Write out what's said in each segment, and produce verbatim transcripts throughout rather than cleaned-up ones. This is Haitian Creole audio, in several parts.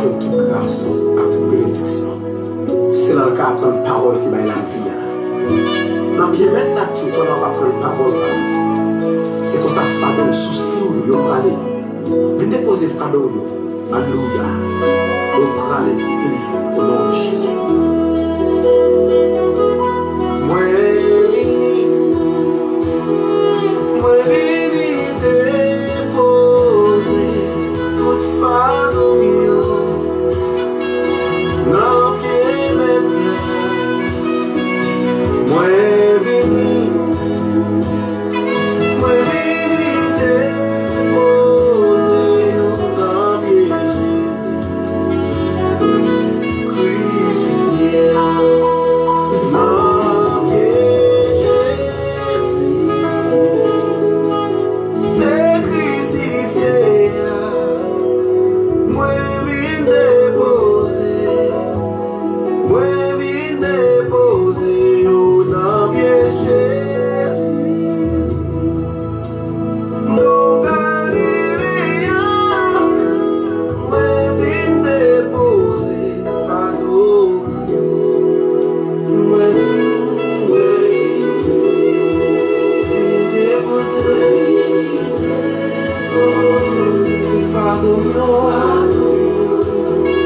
Jwenn tout gras ak tout benediksyon. Se la l ka aprann pawòl ki bay lavi a. Nan pye Mèt la di w pandan w ap aprann pawòl la. Se konsa fado w, sousi w yo prale. Vin depoze fado w yo. Alelouya. Yo prale delivre o non de Jezi. Mwen vini, mwen vini depoze tout fado m yo nan pye Mèt la. Mwen vini, mwen vini depoze yo nan pye Jezi. Krisifye a nan pye Jezi. Te krisifye a, mwen vin depoze, mwen vin depoze yo nan pye Jezi. Non Galile a, mwen vin depoze fado m yo. Mwen vin, mwen vin depoze fado m yo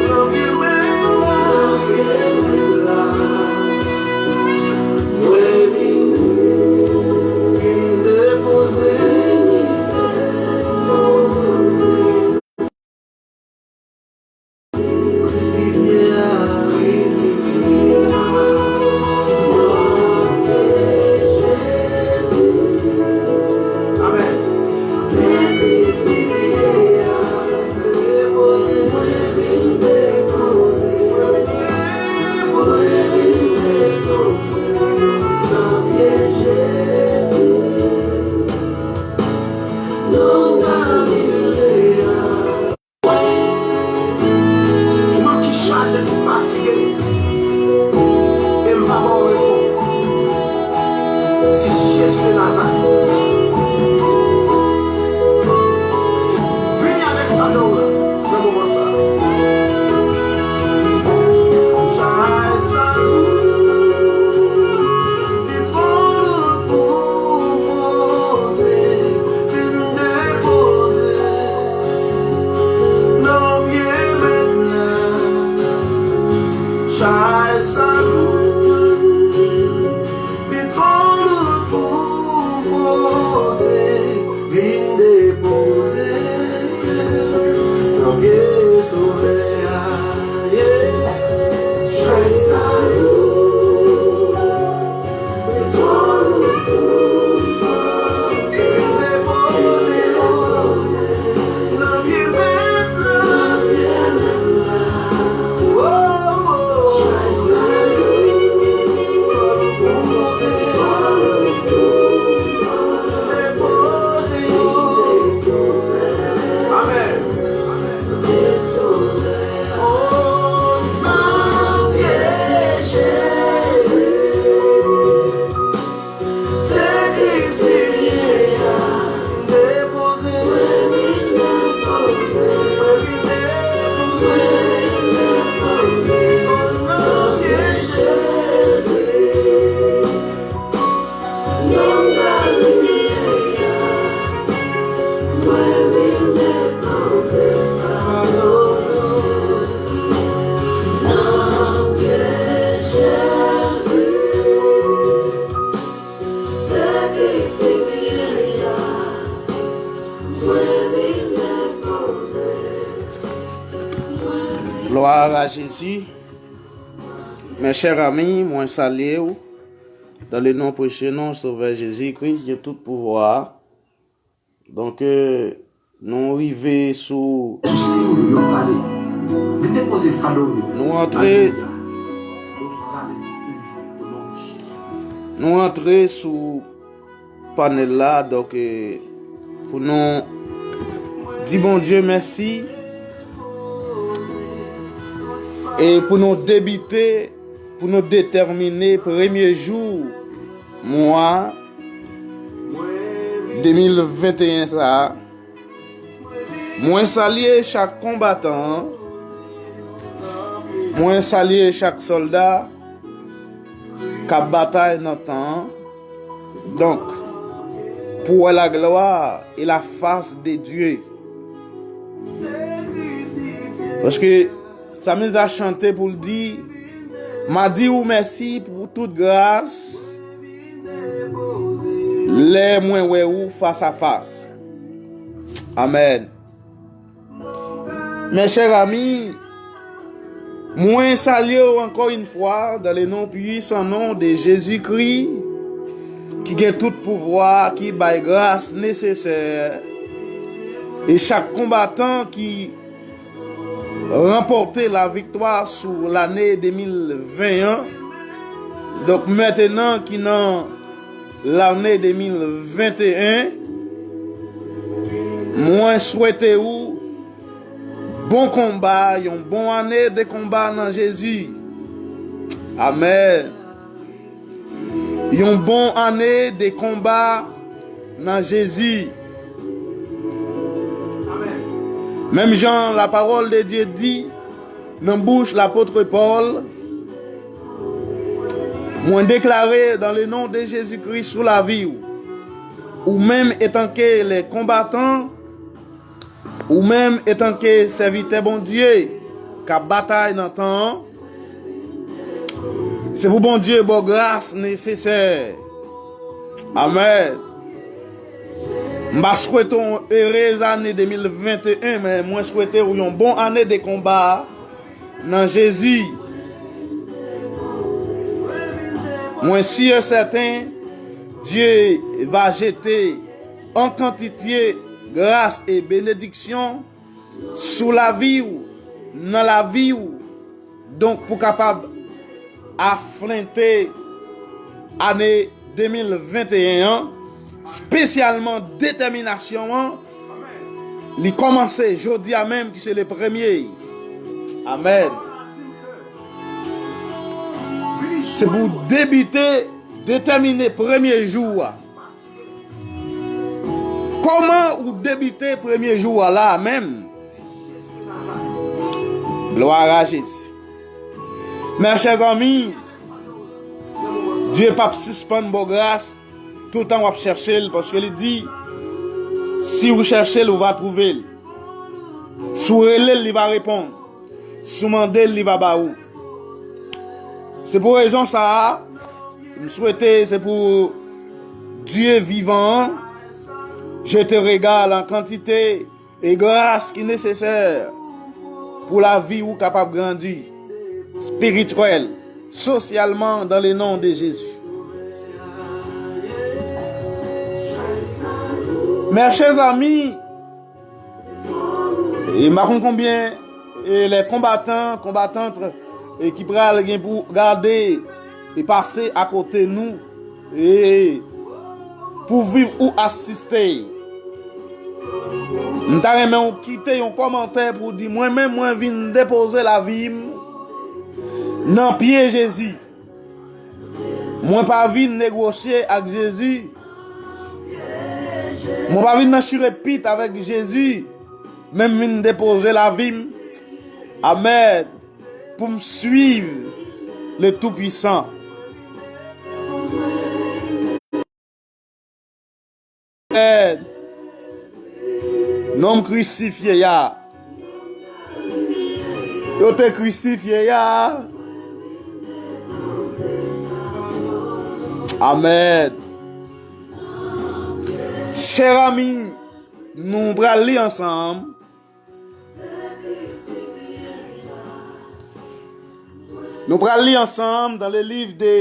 nan pye Mèt la. Mwen vin, vin depoze. Amèn. Ou menm ki chaje, ki fatige, e m va ba w repo. Di Jezi de Nazarèt, vini avèk fado w la nan moman sa. Chay sa yo, li twò loud pou w pote, vin depoze nan pye Mèt la. Chay sa yo, li twò loud pou w pote, vin depoze nan pye Sovè a. Yeah. Chay sa yo. Amèn. Gloire à Jésus. Mes chers amis, mwen salye w dans le nom précieux, non Sovè Jezi Kri, ki gen tout pouvwa a. Donk, euh, nou rive sou... Sou siwo yo prale. Vin depoze fado yo. Nou antre. Alelouya. Yo prale delivre o non de Jezi. Nou antre sou panèl la, donk, euh, pou nou di Bondye mèsi e pou nou debite, pou nou detèmine premye jou mwa de mil venteyen sa a. Mwen salye chak konbatan Mwen salye chak sòlda k ap batay nan tan an. Donk, pour la gloire et la face de Dieu. Paske Psalmiste la chante pou l di, "M a di ou mèsi pou tout gras, lè mwen wè ou fas a fas." Amèn. Mes chers amis, mwen salye w encore une fois dans le nom puissant nom de Jésus-Christ, ki gen tout pouvwa, ki bay gras nesesè. E chak konbatan ki ranpòte laviktwa sou lane de mil ven an. Donk, mentnan ki nan lane de mil venteyen, mwen swete ou bon konba, yon bon ane de konba nan Jezi. Amèn. Yon bon ane de konba nan Jezi. Menm jan la parole de Dieu di nan bouch lapot Pòl, mwen deklare dans le nom de Jésus-Christ sou lavi w, ou menm etanke le konbatan, ou menm etanke sèvitè Bondye k ap batay nan tan an, se pou Bondye ba w gras nesesè. Amèn. M pa swete w yon erez ane de mil venteyen, men mwen swete w yon bon ane de konba nan Jezi. Mwen si e sèten, Dye va jete an kantite gras e benediksyon sou lavi w, nan lavi w, donk, pou kapab afwonte ane de mil venteyen an, espesyalman detèminasyon an, li kòmanse jodi a menm, ki se le premye. Amèn. Se pou debite, detèmine premye jou a. Kòman ou debite premye jou a la a menm? Gloire à Jésus. Mes chers amis, Dye p ap sispann ba w gras toutan w ap chèche l, paske li di, "Si ou chèche l, ou va twouve l. Si ou rele l, li va reponn. Si ou mande l, li va ba ou." Se pou rezon sa a, m swete se pou Dye vivan an jete rega nan kantite e gras ki nesesè pou lavi ou kapab grandi espirityèl, sosyalman, dans le nom de Jésus. Mes chers amis, e m pa konn konbyen e lè konbatan, konbatant e ki pral gen pou gade e pase akote nou e pou viv ou asiste. M ta renmen w kite yon kòmantè pou di, "Mwen menm, mwen vin depoze lavi m nan pye Jezi." Mwen pa vin negosye ak Jezi. Mwen pa vin nan chire pit avèk Jezi. Men m vin depoze lavi m. Amèn. Pou m swiv le Tout-Puissant. Amèn. Nonm krisifye a. Yo te krisifye a. Amèn. Chers amis, nou pral li ansanm. Nou pral li ansanm dans le livre de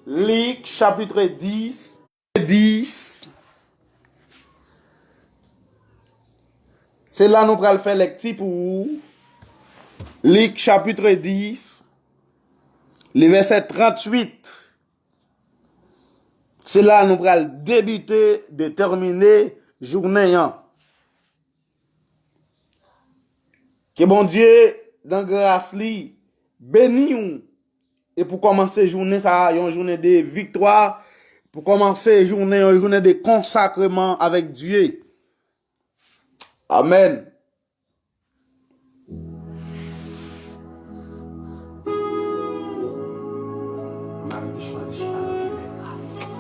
Luc, chapitre dix. Dis. Se la nou pral fè lekti pou ou. Lik, chapitre dis, le vèsè tranntuit. Se la nou pral debite, detèmine jounen an. Ke Bondye, nan gras li, beni w. E pou kòmanse jounen sa a, yon jounen de viktwa, pou kòmanse jounen, yon jounen de konsakreman avèk Dye. Amèn.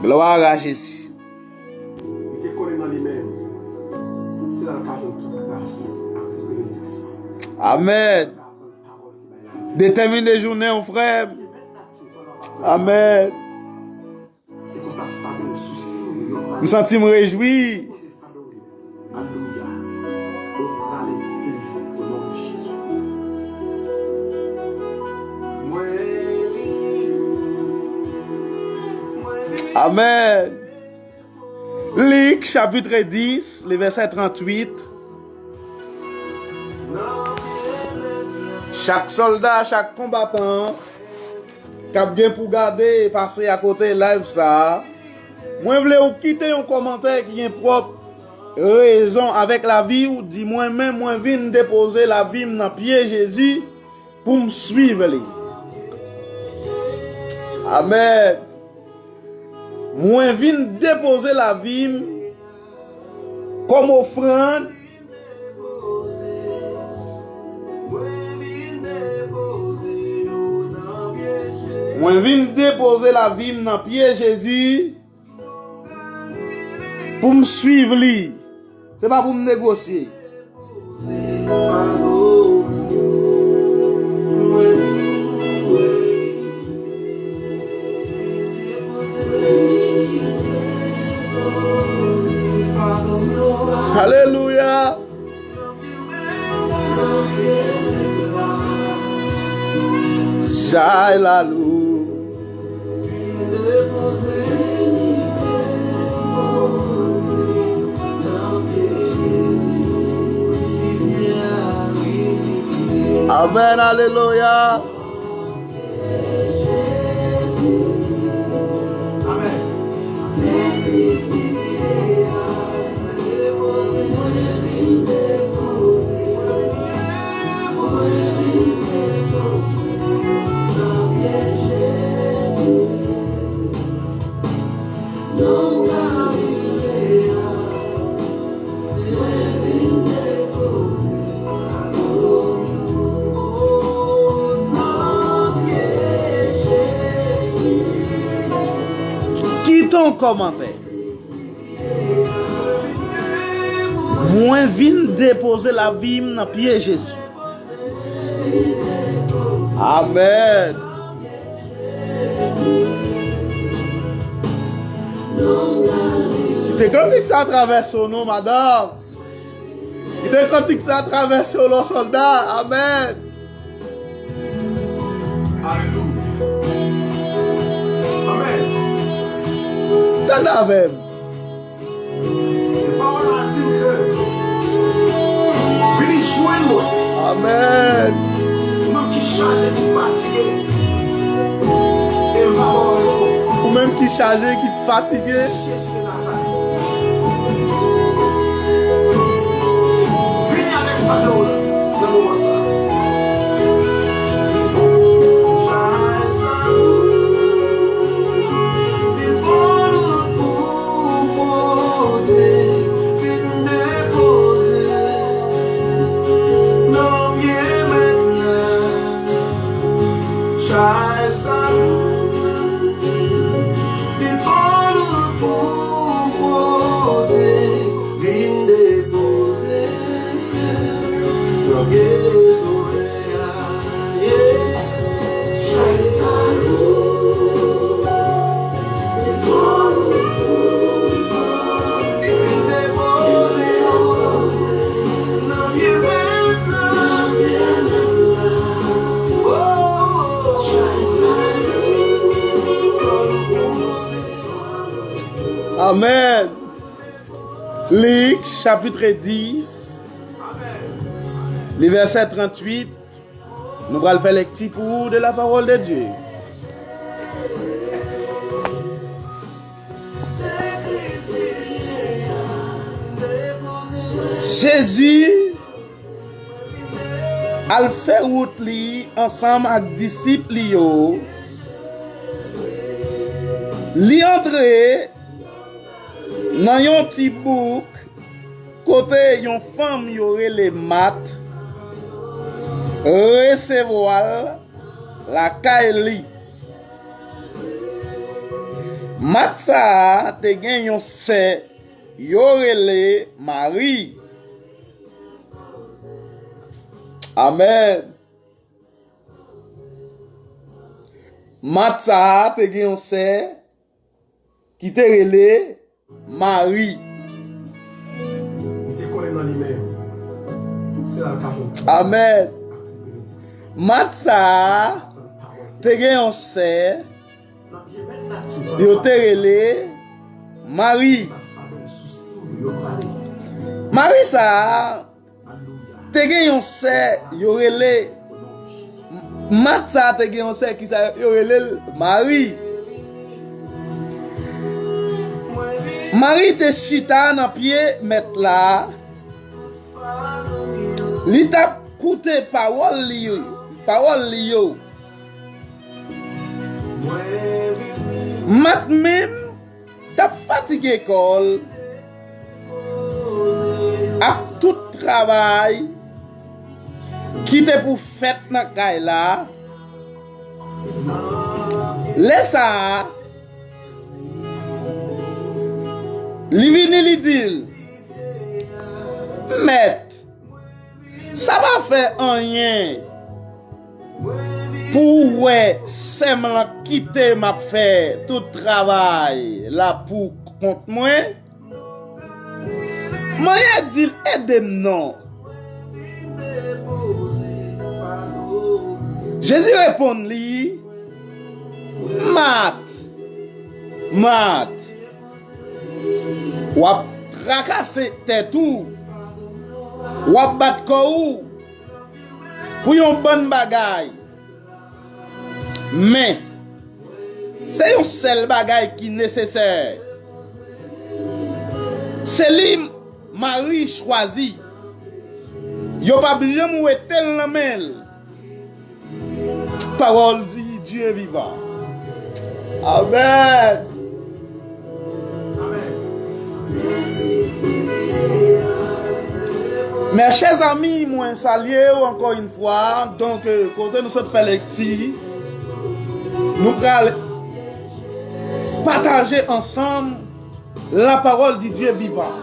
Glwa a Jezi. Li te konnen nan li menm, se la l ka jwenn tout gras ak tout benediksyon. Amèn. Detèmine jounen w, frè m. Amèn. Se konsa fado sou Siyon yo pral. M santi m rejwi. Poze fado yo. Alelouya. Yo prale delivre o non de Jezi. Mwen vini. Mwen vini. Amèn. Lik, chapitre dis, le vèsè tranntuit. Chak sòlda, chak konbatan k ap gen pou gade e pase akote live sa a, mwen vle ou kite yon kòmantè ki gen pwòp rezon avèk lavi w, di, mwen menm, mwen vin depoze lavi m nan pye Jezi pou m swiv li. Amèn. Mwen vin depoze lavi m kòm ofrann. Mwen vin depoze lavi m nan pye Jezi pou m swiv li. Se pa pou m negosye. Alelouya. Chay lalou. Amèn, alelouya. Amèn. Kite yon kòmantè. Mwen vin depoze lavi m nan pye Jezi. Amèn. Kite kantik sa travèse w non, madanm. Kite kantik sa travèse w non, sòlda. Amèn. Alelouya. Amèn. Tande avè m. Pawòl la di m ke vini jwenn mwen. Amèn. Ou menm ki chaje, ki fatige, e m va ba w repo. Ou menm ki chaje, ki fatige. Jezi de Nazarèt. Vini avèk fado w nan moman sa. Chay sa. Li twò lou pou pote, vin depoze nan pye mèt la. Chay sa, li twò lou pou pote, vin depoze nan pye Sovè a. Amèn. Lik, chapitre dis, le vèsè tranntuit. Nou pral fè lekti pou ou de la parole de Dieu. Jezi al fè wout li ansanm ak disip li yo. Li antre nan yon ti bouk kote yon fanm yo rele Mat resevwa l lakay li. Mat sa a te gen yon sè yo rele Mari. Amèn. Mat sa a te gen yon sè ki te rele Mari. Li te konnen nan li menm, se la l ka jwenn tout Amèn. Mat sa a te gen yon sè yo te rele Mari. Mari sa a te gen yon sè yo rele Mat sa a te gen yon sè ki sa yo rele l Mari. Mari te chita nan pye mèt la. Li t ap koute pawòl li yo, pawòl li yo. Mat menm t ap fatige kò l ak tout travay ki te pou fèt nan kay la. Lè sa a, li vini, li di l, Mèt, sa pa fè anyen pou w wè sè m lan kite m ap fè tout travay la pou kont mwen? Mari a di l, ede m non. Jezi reponn li, Mat, Mat, w ap trakase tèt ou, w ap bat kò ou pou yon bann bagay. Men, se yon sèl bagay ki nesesè. Se li Mari chwazi. Yo p ap janm wete l nan men l. Pawòl di Dye vivan. Amèn. Mes chers amis, mwen salye w ankò yon fwa. Donk, euh, kote nou sot fè lekti, nou pral pataje ansanm la parole de Dieu vivant.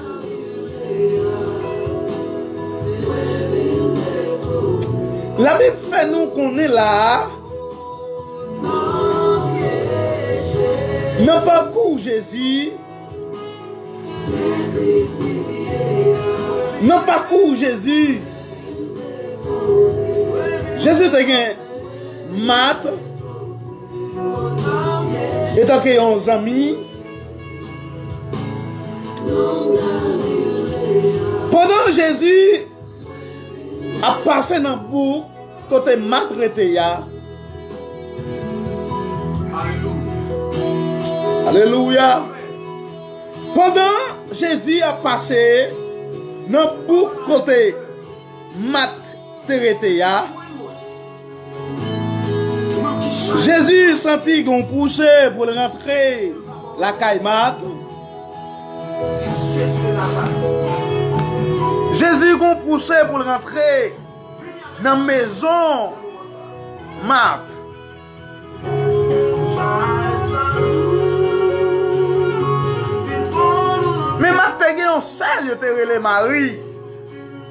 Labib fè nou konnen la a, nan pakou Jezi, nan pakou Jezi, Jezi te gen Mat, etanke yon zanmi. Pandan Jezi ap pase nan bouk kote Mat rete a. Alelouya. Pandan Jezi ap pase nan bouk kote Mat te rete a, Jezi santi gon pouse pou l rantre lakay Mat. Jezi gon pouse pou l rantre nan mezon Mat. Men Mat te gen yon sè l yo te rele Mari,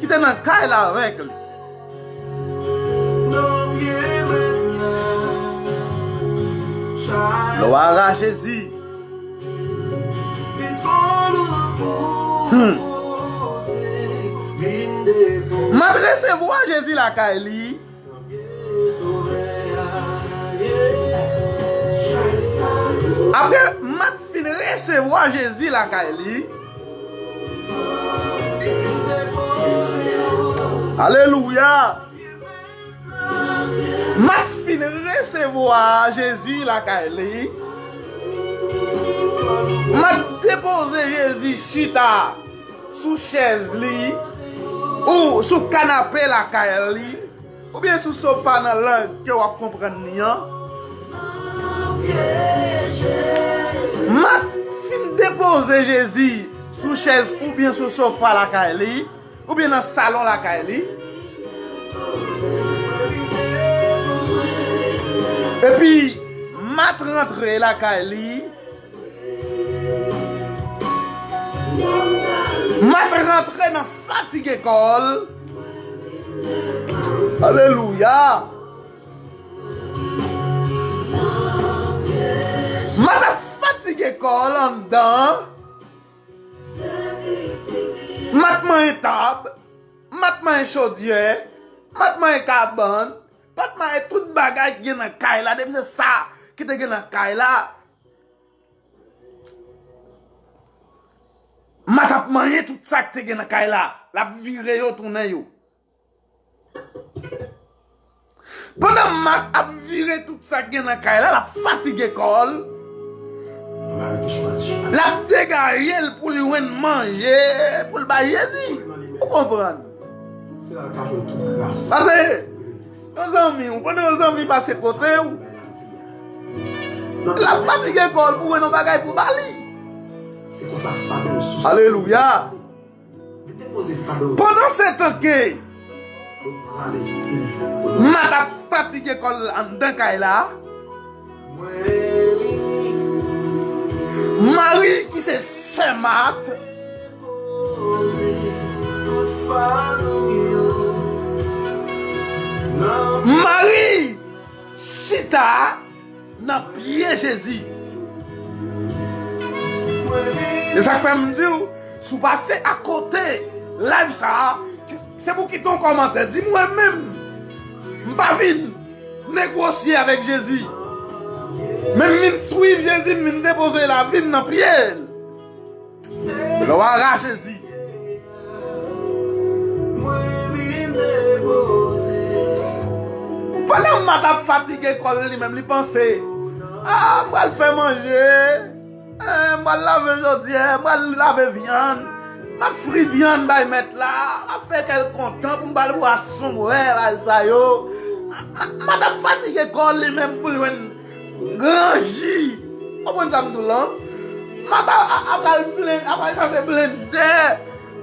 ki te nan kay la avèk li. Glwa a Jezi. Hmm. Mat resevwa Jezi lakay li. Apre Mat fin resevwa Jezi lakay li, alelouya! Mat fin resevwa Jezi lakay li. Mat depoze Jezi chita sou chèz li, ou sou kanape lakay li, oubyen sou sofa nan lang ke w ap konprann li an. Mat fin depoze Jezi sou chèz oubyen sou sofa lakay li, oubyen nan salon lakay li. Epi, Mat rantre lakay li, Mat rantre nan fatige kò l. Alelouya. Mat ap fatige kò l anndan. Mat manyen tab. Mat manyen chodyè. Mat manyen kabann. Mat manyen tout bagay ki gen nan kay la. Depi se sa ki te gen nan kay la, Mat ap manyen tout sa k te gen nan kay la. L ap vire yo tounen yo. Pandan Mat ap vire tout sa k gen nan kay la, l ap fatige kò l. L ap degaje l pou l jwenn manje, pou l bay Jezi. Ou konprann? Paske yon zanmi w, pandan yon zanmi pase kote w, l ap fatige kò l pou jwenn yon bagay pou ba li. Alelouya. Pandan se tan ke Mat ap fatige kò l anndan kay la, Mari ki se sè Mat, Mari chita nan pye Jezi. E sa k fè m di w, si w pase akote live sa a, se pou w kite yon kòmantè. Di m, mwen menm, m pa vin negosye avèk Jezi. Men m vin swiv Jezi, m vin depoze lavi m nan pye l. Glwa a Jezi. Pandan Mat ap fatige kò l li menm, li panse, ah, m pral fè manje, eh, m pral lave jodyè, m pral lave vyann, m ap fri vyann bay mèt la, m ap fè kè l kontan pou m ba l bwason bwè, bagay sa yo. Mat ap fatige kò l li menm pou l jwenn gran ji. Ou konprann sa m di w lan? Mat ap, ap, ap al blen-, ap al chache blendè,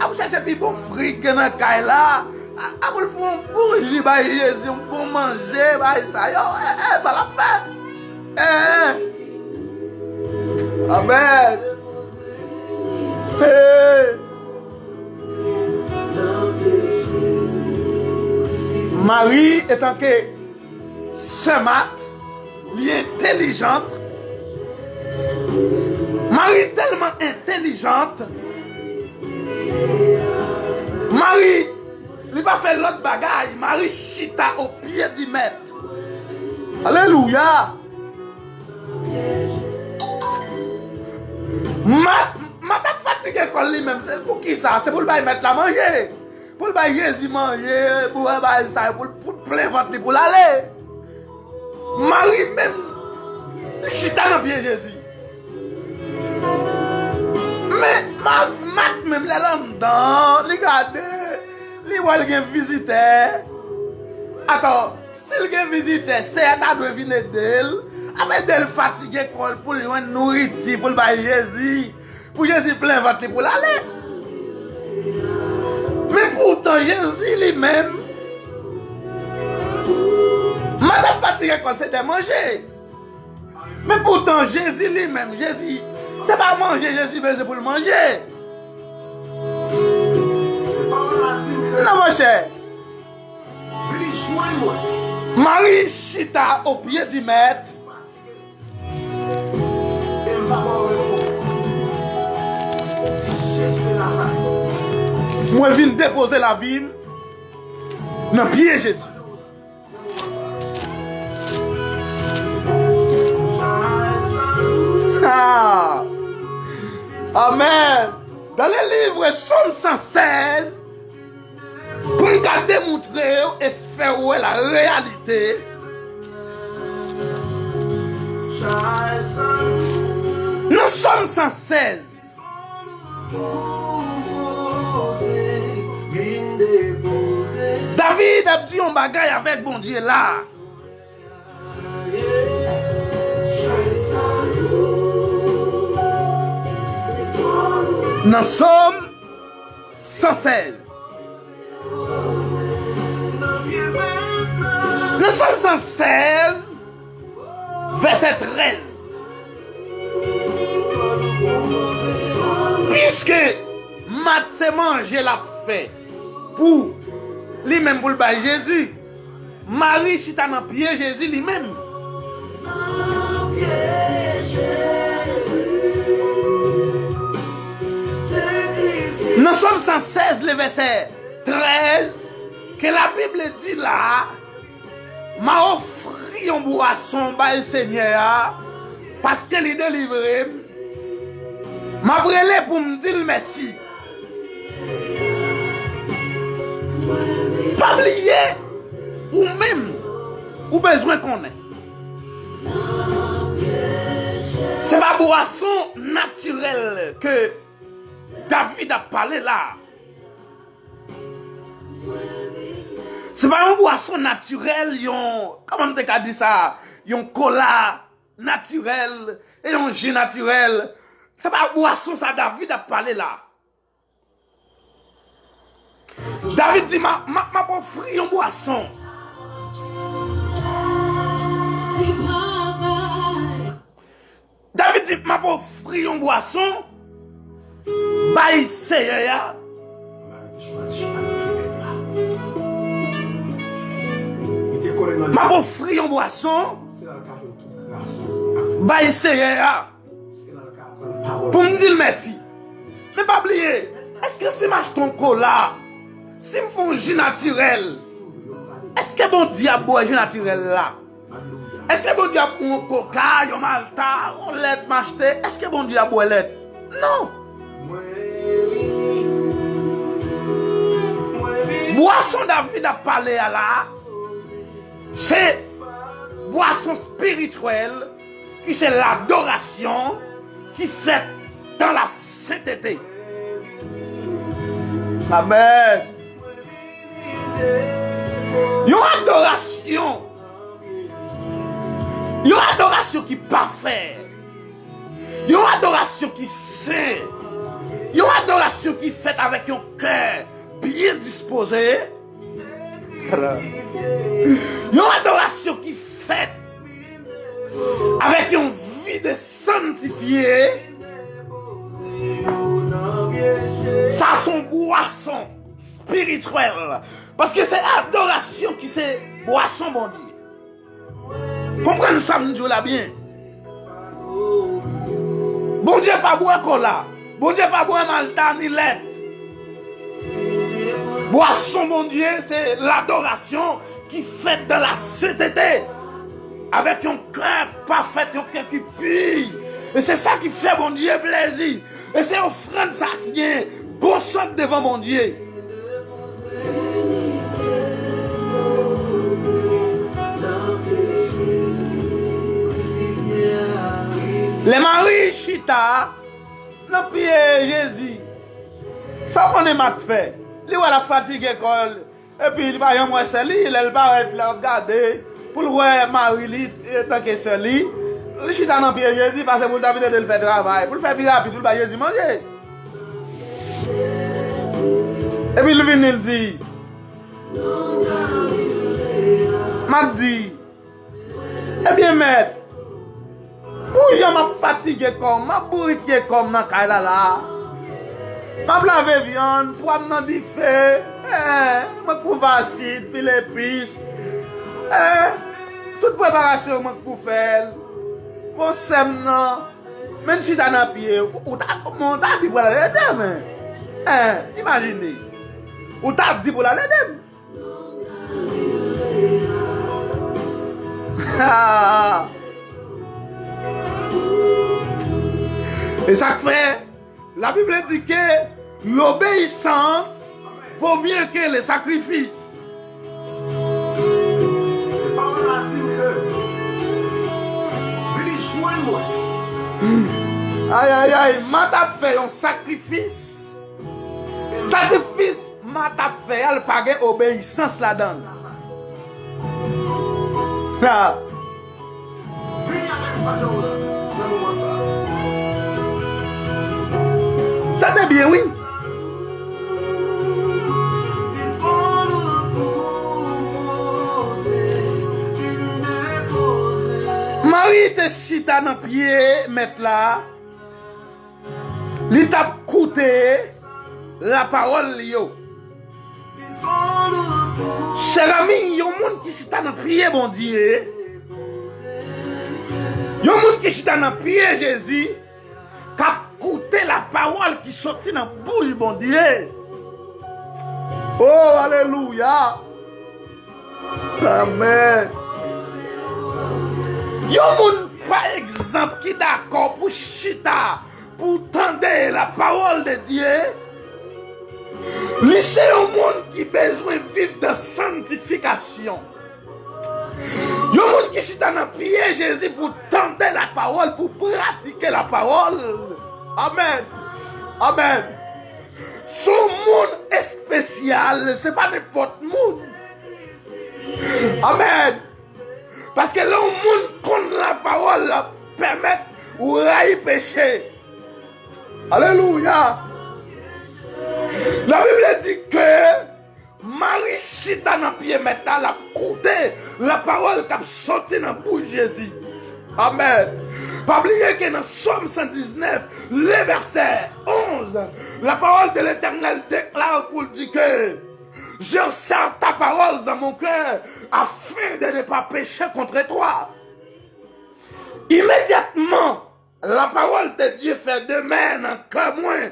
ap chache pi bon fri k gen nan kay la, ap al fè yon bon ji bay Jezi, yon bon manje, bay sa yo. E, e, sa l ap fè. E, e. Amèn. E. Mari, etanke sè Mat, li entèlijant. Mari tèlman entèlijant. Mari, li pa fè lòt bagay. Mari chita o pye di mèt. Alelouya. Mat, Mat ap fatige kò l li menm. Se pou ki sa? Se pou l bay mèt la manje. Pou l bay Jezi manje, pou l bay sa, pou l, pou l plen vant li, pou l ale. Mari menm, li chita nan pye Jezi. Men, Ma-, Mat menm, lè l anndan, li gade, li wè l gen vizitè. Atò, si l gen vizitè, Seyè ta dwe vin ede l, ap ede l fatige kò l pou l jwenn nouriti, pou l bay Jezi. Pou Jezi plen vant li pou l ale. Men poutan Jezi li menm, Mat ap fatige kò l se de manje. Men poutan Jezi li menm, Jezi, se pa manje Jezi bezwen pou l manje. Non, monchè. Mari chita o pye di mèt. Mwen vin depoze lavi m nan pye Jezi. Ah! Amèn. Dans le livre Sòm san sèz, pou n ka demontre yo e fè yo wè la reyalite. Nan Sòm san sèz, David ap di yon bagay avèk Bondye la. Nan Sòm san sèz. Nan Sòm san sèz, vèsè trèz. Piske se manje l ap fè pou li menm, pou l bay Jezi. Mari chita nan pye Jezi li menm. Nan Sòm san sèz, le vèsè trèz, ke Labib di la, "M a ofri yon bwason bay Senyè a, paske li delivre m. M ap rele pou m di l mèsi." Pa bliye, ou menm, ou bezwen konnen. Se pa bwason natirèl ke David ap pale la. Se pa yon bwason natirèl, yon, kòman m te ka di sa, yon kola natirèl, e yon ji natirèl. Se pa bwason sa David ap pale la. David di, "M a, m a, m ap ofri yon bwason." David di, "M ap ofri yon bwason bay Seyè a." "M ap ofri yon bwason bay Seyè a pou m di l mèsi." Men pa bliye, èske si m achte yon kola, si m fè yon ji natirèl, èske Bondye ap bwè ji natirèl la? Èske Bondye ap pran yon koka, yon malta, yon lèt m achte? Èske Bondye ap bwè lèt? Non. Bwason David ap pale a la, se bwason espirityèl ki se ladorasyon ki fèt dan la sentete. Amèn. Yon adorasyon. Yon adorasyon ki pafè. Yon adorasyon ki sen. Yon adorasyon ki fèt avèk yon kè byen dispoze. Yon adorasyon ki fèt avèk yon vi de santifye. Sa se yon bwason espirityèl. Paske se adorasyon ki se bwason Bondye. Konprann sa m di w la byen. Bondye pa bwè kola. Bondye pa bwè malta ni lèt. Bwason Bondye se ladorasyon ki fèt dan la sentete, avèk yon kè pafè, yon kè ki pi. E se sa ki fè Bondye plezi. E se ofrann sa ki gen bon sant devan Bondye. Lè Mari chita nan pye Jezi, sa w konnen Mat fè? Li wè l ap fatige kò l. Epi li pa janm wè sè li, lè l parèt, lè l ap gade, pou l wè mari li, e, tanke sè li, li chita nan pye Jezi, pase pou l ta vin ede l fè travay, pou l fè pi rapid, pou l bay Jezi manje. Epi l vini, l di, Mat di, Ebyen, Mèt, pou jan m ap fatige kò m, m ap bourike kò m nan kay la la. M ap lave vyann, pwa m nan dife, eh, mwen k pou vasit, pile epis, eh, tout preparasyon mwen k pou fè l. Bon, sè m nan, men chita nan pye, ou, ou ta, men ou ta di pou al ede m, eh, imajine. Ou ta di pou al ede m. E sa k fè, Labib di ke l'obéissance vaut mieux que le sacrifice. Ay, ay, ay, Mat ap fè yon sakrifis. Sakrifis Mat ap fè a, l pa gen obeyisans ladan l. Ha! Tande byen, wi. Mari te chita nan pye Mèt la. Li t ap koute, lapawòl li yo. Chèzanmi, yon moun ki chita nan pye Bondye, yon moun ki chita nan pye Jezi, k ap koute lapawòl ki soti nan bouch Bondye. Oh, alelouya! Amèn. Yon moun, pa egzanp, ki dakò pou chita, pou tande lapawòl de Dye, li se yon moun ki bezwen viv dan santifikasyon. Yon moun ki chita nan pye Jezi pou tande lapawòl, pou pratike lapawòl. Amèn. Amèn. Se yon moun espesyal, se pa nenpòt moun. Amèn. Paske lè yon moun konn lapawòl, l ap pèmèt ou rayi peche. Alelouya. Labib di ke Mari chita nan pye Mèt la, l ap koute lapawòl k ap soti nan bouch Jezi. Amèn. Pa bliye ke nan Sòm san diznèf, le vèsè onz, lapawòl de Letènèl deklare pou l di ke, "Je serre ta parole dans mon cœur afin de ne pas pécher contre toi." Imedyatman, lapawòl de Dye fè demè nan kè mwen.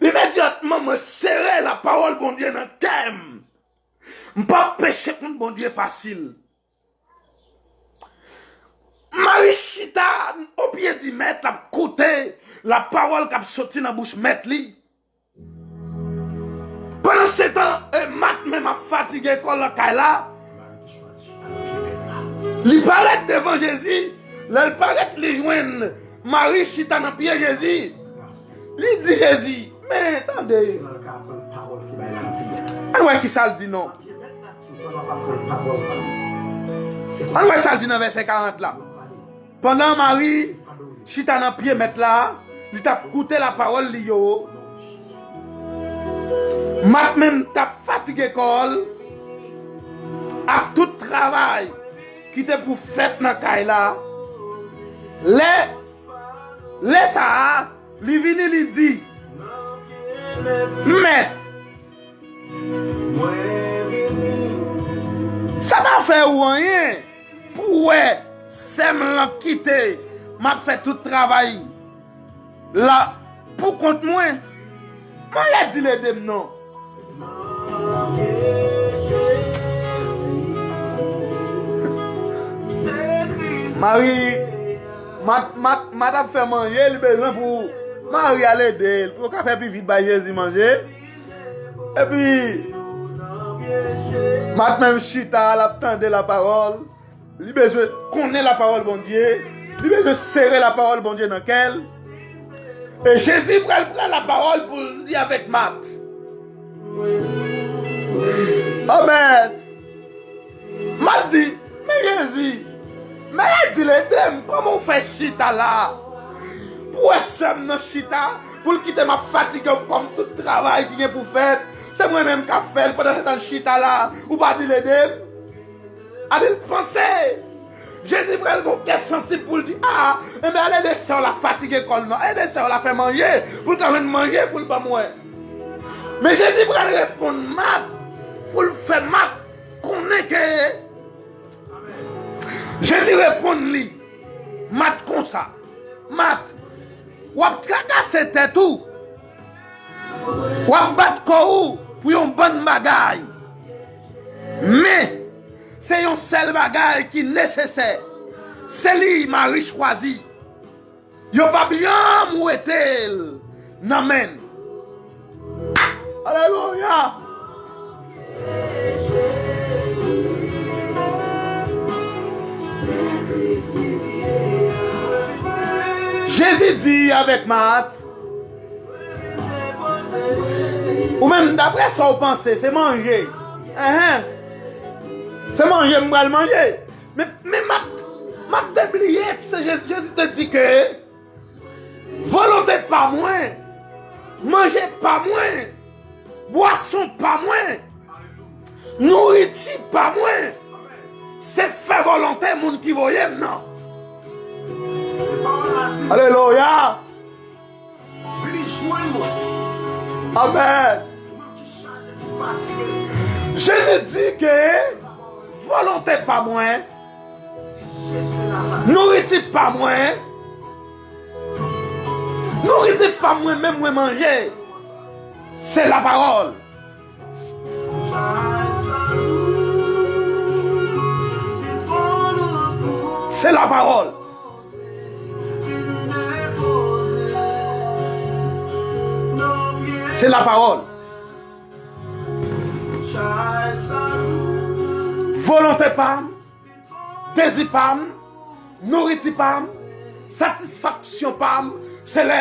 Imedyatman, mwen sere lapawòl Bondye nan kè m. M p ap peche kont Bondye fasil. Mari chita opye di Mèt, l ap koute lapawòl k ap soti nan bouch Mèt li. Pandansetan, e, Mat menm ap fatige kò l nan kay la. Li parèt devan Jezi. Lè l parèt, li jwenn Mari chita nan pye Jezi. Li di Jezi, "Men, tande." Ann wè ki sa l di non. Ann wè sa l di nan vèsè karant la. Pandan Mari chita nan pye Mèt la, li t ap koute lapawòl li yo, Mat menm t ap fatige kò l ak tout travay ki te pou fèt nan kay la. Lè, lè sa a, li vini, li di, "Mèt, sa pa fè ou anyen pou w wè sè m lan kite m ap fè tout travay la pou kont mwen? Mwen redi l ede m non." Mari, Mat, Mat, Mat ap fè manje, li bezwen pou Mari al ede l, pou yo ka fè pi vit bay Jezi manje. Epi, Mat menm chita, l ap tande lapawòl. Li bezwen konnen lapawòl Bondye. Li bezwen sere lapawòl Bondye nan kè l. E Jezi pral pran lapawòl pou l di avèk Mat. Amèn. Mat di, "Men Jezi, men ede m, kòman w fè chita la? Pou wè sè m nan chita, pou l kite m ap fatige kò m tout travay ki gen pou fèt. Se mwen menm k ap fè l, pandan se tan l chita la, ou pa di l ede m?" Ann panse, Jezi pral gon kè sansib pou l di, "A, enben al ede sè w la fatige kò l non, ede sè w la fè manje, pou l ka jwenn manje pou l ban mwen." Men Jezi pral reponn Mat, pou l fè Mat konnen ke Jezi reponn li, Mat konsa, "Mat, w ap trakase tèt ou, w ap bat kò ou pou yon bann bagay. Men, se yon sèl bagay ki nesesè, se li Mari chwazi. Yo p ap janm wete l nan men n." Alelouya! Jezi di avèk Mat, "Ou menm, daprè sa w panse, se manje. Enhen. Se manje m pral manje." Men, men Mat, Mat te bliye, se Jezi, Jezi te di ke, "Volonte pa mwen, manje pa mwen, bwason pa mwen, nouriti pa mwen, se fè volonte moun ki voye m nan." Alelouya! Vini jwenn mwen. Amèn. Jezi di ke volonte pa mwen, nouriti pa mwen, nouriti pa mwen menm mwen manje, se lapawòl. Se lapawòl. Se lapawòl. Volonte pa m, dezi pa m, nouriti pa m, satisfaksyon pa m, se lè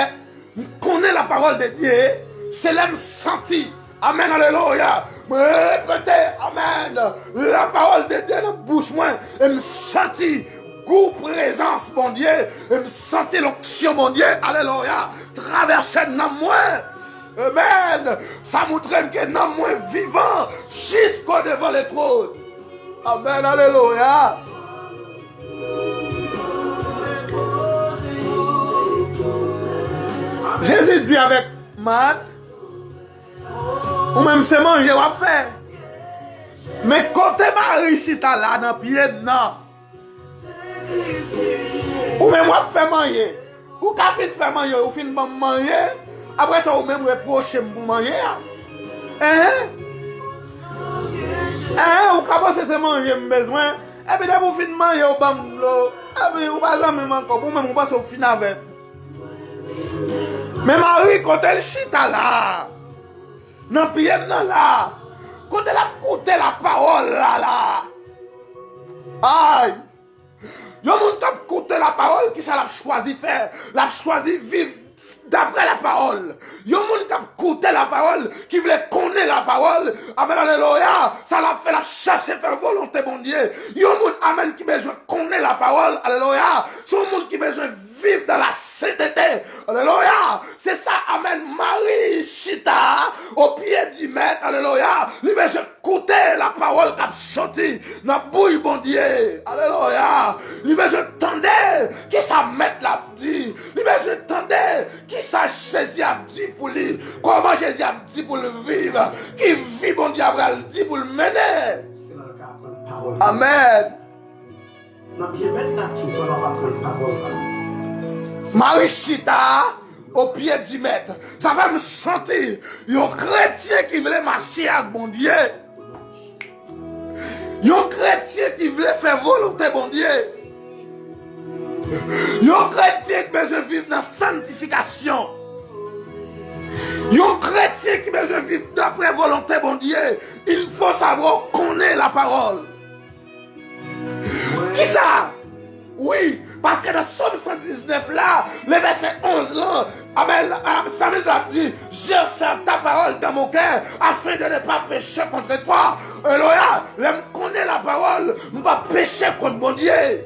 m konnen lapawòl de Dye, se lè m santi, amèn, alelouya, mwen repete, amèn, lapawòl de Dye nan bouch mwen, e m santi gou prezans Bondye, e m santi lonksyon Bondye, alelouya, travèse nanm mwen. Amèn. Sa montre m ke nanm mwen vivan jiskodevan letwòn. Amèn, alelouya. Jezi di avèk Mat, ou menm se manje w ap fè. Men kote Mari chita la nan pye m nan, ou menm w ap fè manje. Ou ka fin fè manje, ou fin ban m manje. Apre sa, ou menm repwoche m pou manje a. Enhen. Enhen, ou ka panse se manje m bezwen. Epi depi ou fin manje, ou ban m dlo. Epi ou pa zanmi m ankò. Ou menm, ou panse ou fin avè m. Men Mari, kote l chita la, nan pye m nan la, kote l ap koute lapawòl la la. Ay! Yon moun k ap koute lapawòl, kisa l ap chwazi fè? L ap chwazi viv daprè lapawòl. Yon moun k ap koute lapawòl, ki vle konnen lapawòl, amèn, alelouya, sa l ap fè, l ap chache fè volonte Bondye. Yon moun, amèn, ki bezwen konnen lapawòl, alelouya, se yon moun ki bezwen viv dans la sainteté, alelouya. Se sa, amèn, Mari chita o pye di Mèt, alelouya, li bezwen koute lapawòl k ap soti nan bouch Bondye. Alelouya. Li bezwen tande kisa Mèt la ap di. Li bezwen tande kisa Jezi ap di pou li. Kòman Jezi ap di pou l viv. Ki vi Bondye ap pral di pou l mennen. Amèn. Nan pye Mèt la di, pandan w ap aprann pawòl la. Mari chita o pye di Mèt. Sa fè m santi yon kretyen ki vle mache ak Bondye. Yon kretyen ki vle fè volonte Bondye. Yon kretyen ki bezwen viv nan santifikasyon. Yon kretyen ki bezwen viv daprè volonte Bondye. Il faut savoir konnen lapawòl. Kisa? Wi, paske nan Sòm san diznèf la, le vèsè onz lan, amèn, salmis la ap di, je serre ta parole dans mon cœur, afin de ne pas pécher contre toi. Alelouya, lè m konnen lapawòl, m p ap peche kont Bondye.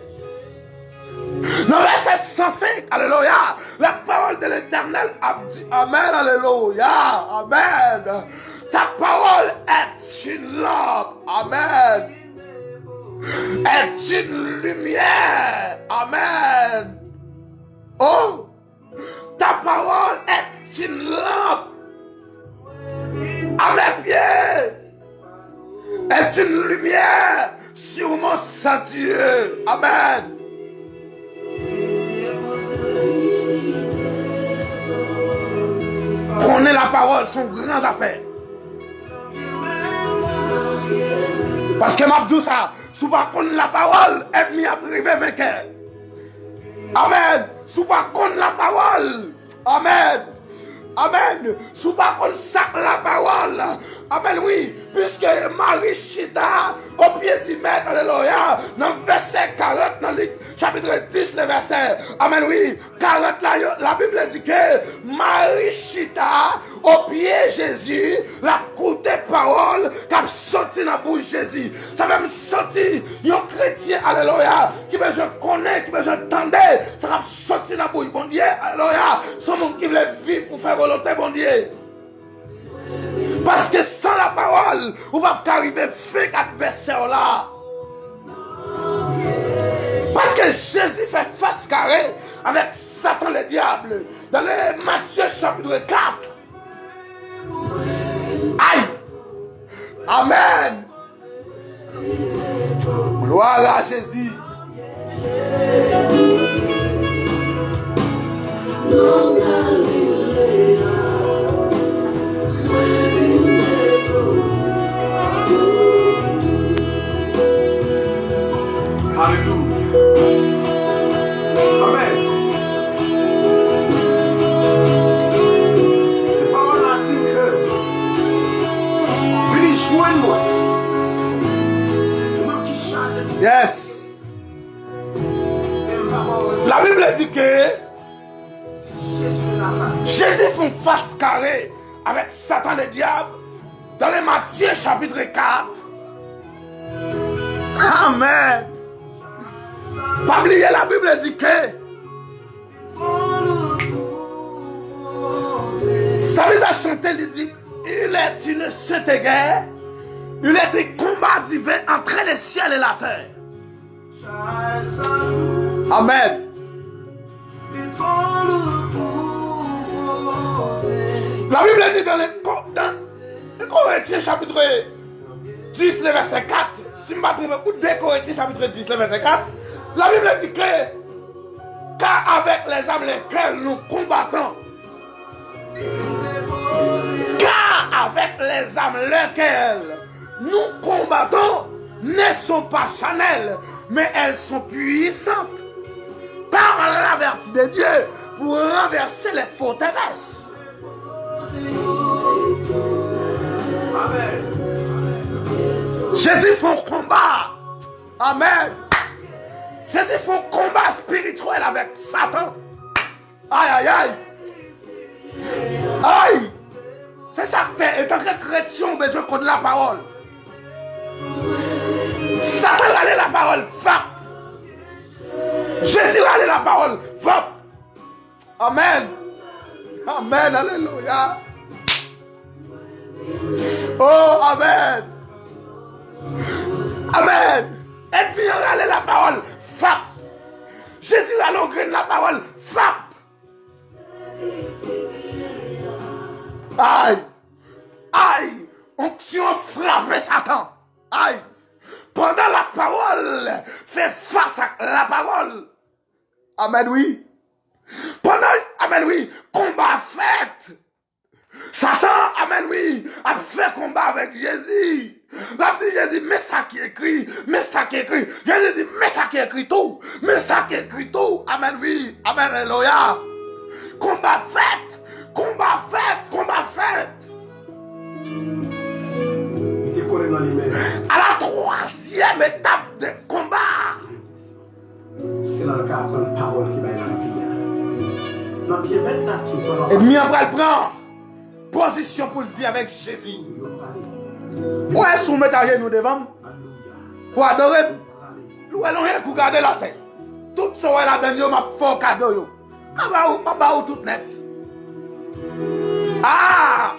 Nan vèsè san senk, alelouya, la parole de l'Éternel ap di, amèn, alelouya, amèn. Ta parole est une lampe, amèn. Est une lumière. Amèn. Oh, ta parole est une lampe à mes pieds, est une lumière sur mon sentier. Amèn. Konnen lapawòl se yon gran zafè. Paske m ap di w sa, si w pa konn lapawòl, ènmi ap rive venkè. Amèn. Si w pa konn lapawòl, amèn. Amèn. Si w pa konn sa k lapawòl, amèn, wi. Piske Mari chita o pye di Mèt, alelouya, nan vèsè karant, nan Lik, chapit dis, le vèsè, amèn, wi, karant la, yo, Labib la di ke Mari chita o pye Jezi, l ap koute pawòl k ap soti nan bouch Jezi. Sa fè m santi yon kretyen, alelouya, ki bezwen konnen, ki bezwen tande sa k ap soti nan bouch Bondye, alelouya, se yon moun ki vle viv pou fè volonte Bondye. Paske san lapawòl, ou p ap ka rive venk advèsè w la. Paske Jezi fè fas kare avèk Satan Ledyab. Dans le Matthieu chapitre quatre, Amèn. Glwa a Jezi. Alelouya. Amèn. Pawòl la di ke vini jwenn mwen. Ou menm ki chaje. Yes. Labib la di ke Jezi fè yon fas kare avèk Satan Ledyab dans le Matthieu chapitre quatre. Amèn. Pa bliye Labib la di ke Sa vin chante, li di, il est une sainte guerre, il est un combat divin entre le ciel et la terre. Amèn. Labib di dans le, dans un Corinthiens chapitre dix, le verset quatre, si m pa twonpe, ou deux Corinthiens chapitre dix, le verset quatre, Labib di ke Car avec les armes lesquelles nous combattons, car avec les armes lesquelles nous combattons ne sont pas charnelles, mais elles sont puissantes par la vertu de Dieu pour renverser les forteresses. Jezi fè yon konba. Amèn. Jezi fè yon konba espirityèl avèk Satan. Ay, ay, ay. Ay! Se sa k fè, antanke kretyen, ou bezwen konn lapawòl. Satan rale lapawòl, vap! Jezi rale lapawòl, vap! Amèn! Amèn, alelouya! Oh, amèn! Amèn! Ènmi an rale lapawòl, vap! Jezi rale yon grenn lapawòl, vap! Ay! Ay! Onksyon an frape Satan! Ay! Pandan lapawòl fè fas ak lapawòl. Amèn, wi. Pandan, amèn, wi, konba fèt. Satan, amèn, wi, ap fè konba avèk Jezi. L ap di Jezi, men sa ki ekri, men sa ki ekri. Jezi di, men sa ki ekri tou, men sa ki ekri tou. Amèn, wi, amèn, alelouya. Konba fèt, konba fèt, konba fèt. Li te kole nan li menm. A la twazyèm etap de konba. Se la l ka aprann pawòl ki bay lavi a. Nan pye bèt la tou, pandan Ènmi an pral pran pozisyon pou l di avèk Jezi. Ou wè si w met ajenou devan m, pou adore m, l wè lonje kou gade latè. Tout sa w wè ladann yo, m ap fè w kado yo. M ap ba ou, m ap ba ou tout nèt. Ah!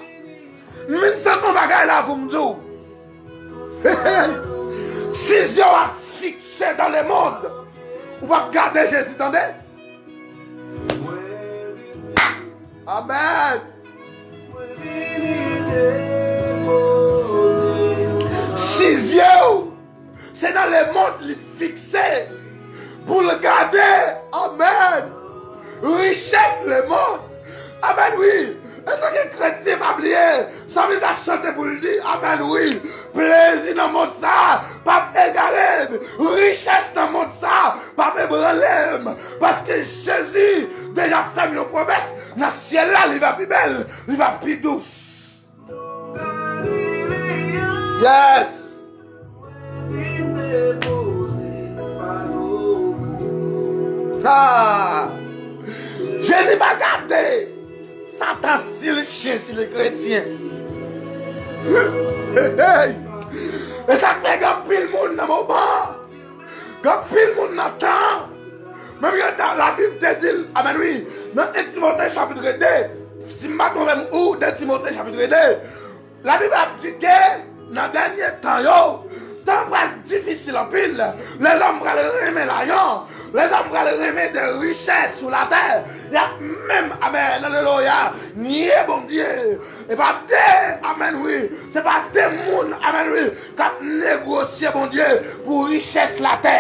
M vin santi yon bagay la pou m di w. Si zye w ap fikse dans le monde, ou p ap gade Jezi, tande. Amèn. Si zye w se nan lemonn li fikse pou l gade, amèn, richès lemonn. Amèn, wi. Antanke kretyen, pa bliye, sa mizik la chante pou l di, amèn, wi. Plezi nan mond sa a p ap egare m. Richès nan mond sa a p ap ebranle m. Paske Jezi deja fè m yon pwomès. Nan syèl la, li va pi bèl, li va pi dous. Yes! Ah! Jezi pa gade Satan si l chen, si l kretyen. E sa k fè gen anpil moun nan moman an, gen anpil moun nan tan an, menm jan Labib te di l, amèn, wi, nan en Timote chapit de, si m pa twonpe m, ou de Timote chapit de, Labib ap di ke nan dènye tan yo, Tan pral difisil anpil. Lèzòm pral renmen lajan. Lèzòm pral renmen de richès sou latè. Y ap menm, amèn, alelouya, nye Bondye. E pa de, amèn, wi. Se pa de moun, amèn, wi, k ap negosye Bondye pou richès latè.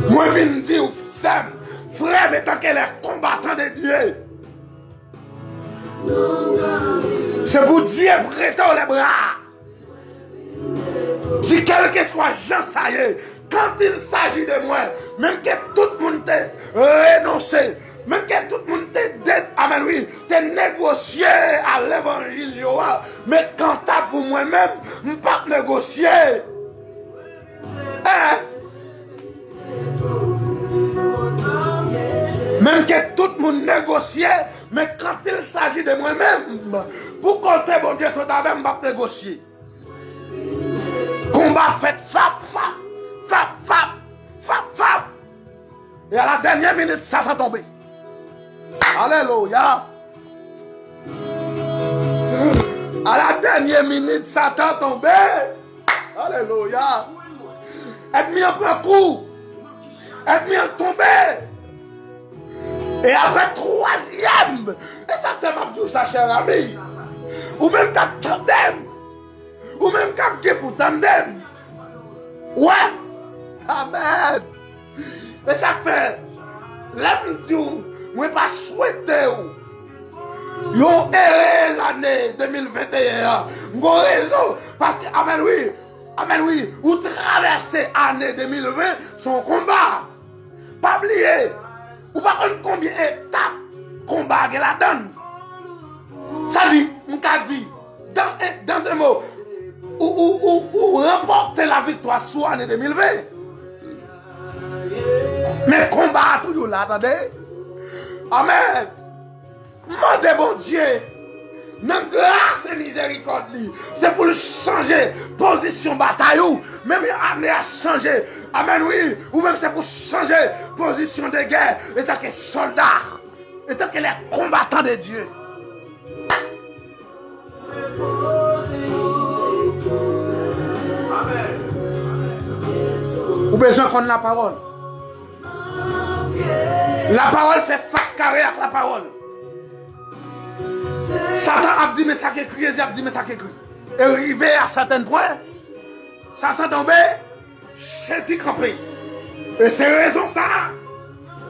Mwen vin di w, sè m, frè m, etanke lè konbatan de Dye, se pou Dye prete w lè bra. Di, kèlkeswa jan sa ye, quand il s'agit de moi, menm ke tout moun te renonse, menm ke tout moun te de, amèn, wi, te negosye a levanjil yo a, men kanta pou mwen menm, m p ap negosye. Hein? Menm ke tout moun negosye, men quand il s'agit de moi menm, pou kote Bondye sot avè m, m p ap negosye. Konba fèt, fap, fap, fap, fap, fap, fap. E a la dènyè minit, Satan tonbe. Alelouya. A la dènyè minit, Satan tonbe. Alelouya. Ènmi an pran kou. Ènmi an tonbe. E apre twazyèm, e sa k fè m ap di w sa, chè ami, ou menm k ap tande m, ou menm k ap gen pou tande m, wè, amèn. E sa k fè, lè m di w, mwen pa swete w yon erez ane de mil venteyen an. M gon rezon, paske, amèn, wi, amèn, wi, ou travèse ane de mil ven, se yon konba. Pa bliye, ou pa konn konbyen etap konba a gen ladan l. Sa di, m ka di, dans, dans un mot, ou, ou, ou, ou ranpòte laviktwa sou ane de mil ven. Men konba a toujou la, tande. Amèn. Mande Bondye, nan gras e mizerikòd li, se pou l chanje pozisyon batay ou. Menm ane a chanje. Amèn, wi. Ou menm se pou chanje pozisyon de gè, etanke sòlda, etanke lè konbatan de Dye. Ou bezwen konn lapawòl. Lapawòl fè fas kare ak lapawòl. Satan ap di, men sa k ekri, Jezi ap di, men sa k ekri. E rive a sèten pwen, Satan tonbe, Jezi kanpe. E se rezon sa a,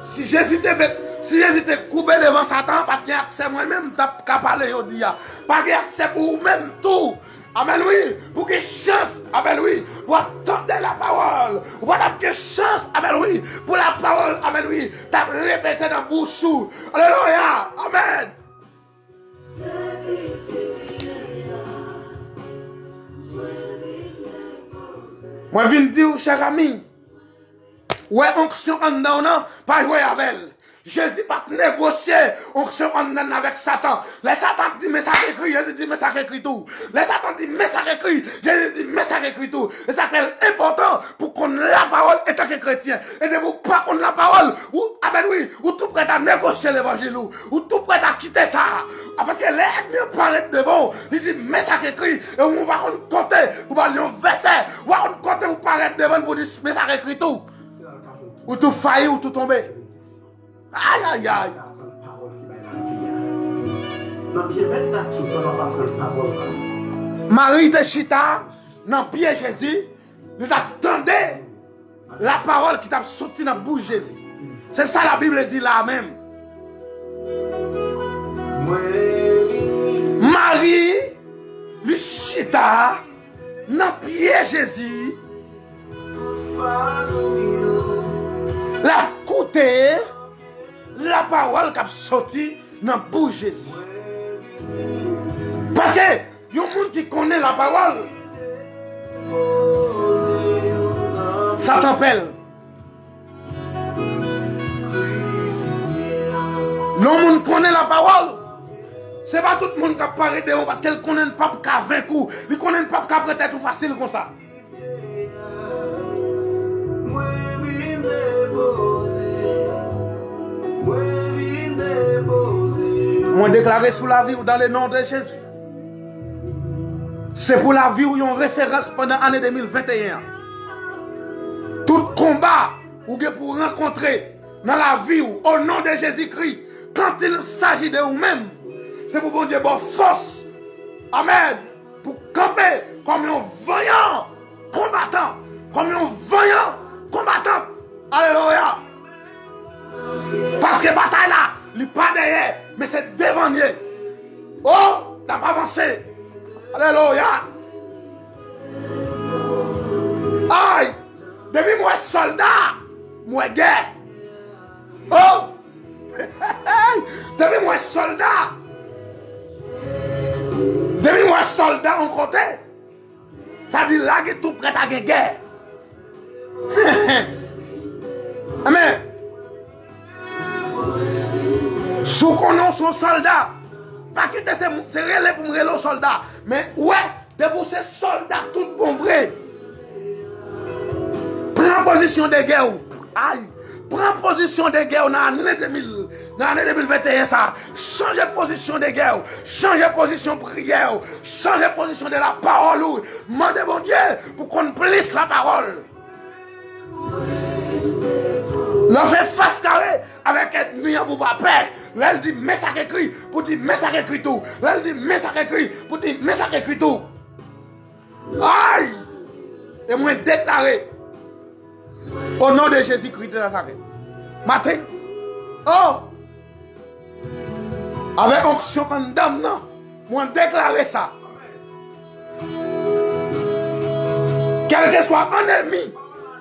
si Jezi te met, si Jezi te koube devan Satan, pa t gen aksè mwen menm, m t ap ka pale jodi a. Pa gen aksè pou ou menm tou. Amèn, wi. Pou gen chans, amèn, wi, pou w ap tande lapawòl. Ou pa t ap gen chans, amèn, wi, pou lapawòl, amèn, wi, t ap repete nan bouch ou. Alelouya. Amèn. Mwen vin di w, chè ami, wè onksyon anndan w nan, pa jwe avè l. Jezi pa t negosye onksyon anndan l avèk Satan. Lè Satan ap di, men sa k ekri, Jezi di, men sa k ekri tou. Lè Satan di, men sa k ekri, Jezi di, men sa k ekri tou. E sa k fè l enpòtan pou konn lapawòl antanke kretyen. E depi w pa konn lapawòl, ou, amèn, wi, ou tou prèt a negosye levanjil ou. Ou tou prèt a kite sa. A, paske lè ènmi an parèt devan w, li di, men sa k ekri. E ou pa konn kote pou ba l yon vèsè. Ou pa konn kote pou parèt devan l pou di, men sa k ekri tou. Ou tou fayi, ou tou tonbe. Ayayay. Mari te chita nan pye Jezi, li t ap tande lapawòl ki t ap soti nan bouch Jezi. Se sa Labib di la a menm. Mari, li chita nan pye Jezi, l ap koute lapawòl k ap soti nan bouch Jezi. Paske yon moun ki konnen lapawòl, Satan pè l. Lè yon moun konnen lapawòl, se pa tout moun k ap parèt devan w, paske l konnen l p ap ka venk ou. Li konnen l p ap ka pran tèt ou fasil konsa. Mwen deklare sou lavi w, dans le nom de Jésus, Se pou lavi w yon referans pandan ane de mil venteyen an. Tout konba ou gen pou rankontre nan lavi w, o non de Jezikri, quand il s'agit de ou menm, se pou Bondye ba w fòs. Amèn. Pou kanpe kòm yon vanyan konbatan, kòm yon vanyan konbatant. Alelouya. Paske batay la, li pa dèyè, men se devan l ye. O, n ap avanse. Alelouya. Ay, depi m wè sòlda, m wè gè. O, depi m wè sòlda, depi m wè sòlda yon kote, sa di la gen tou prèt a gen gè. Amèn. Si w konnen w se yon sòlda, pa kite se, se rele pou m rele w sòlda. Men, w wè, depi w se sòlda tout bon vre, pran pozisyon de gè w. Ay, pran pozisyon de gè w nan ane de mil, nan ane de mil venteyen sa. Chanje pozisyon de gè w. Chanje pozisyon priyè w. Chanje pozisyon de lapawòl ou. Mande Bondye pou konn plis lapawòl. Lè w fè fas kare avèk ènmi an pou w pa pè. Lè l di, men sa k ekri, pou di, men sa k ekri tou. Lè l di, men sa k ekri, pou di, men sa k ekri tou. Ay! E mwen deklare, o non de Jezikri de Nazarèt, maten, o, avèk onksyon k anndan m nan, mwen deklare sa. Kèlkeswa ènmi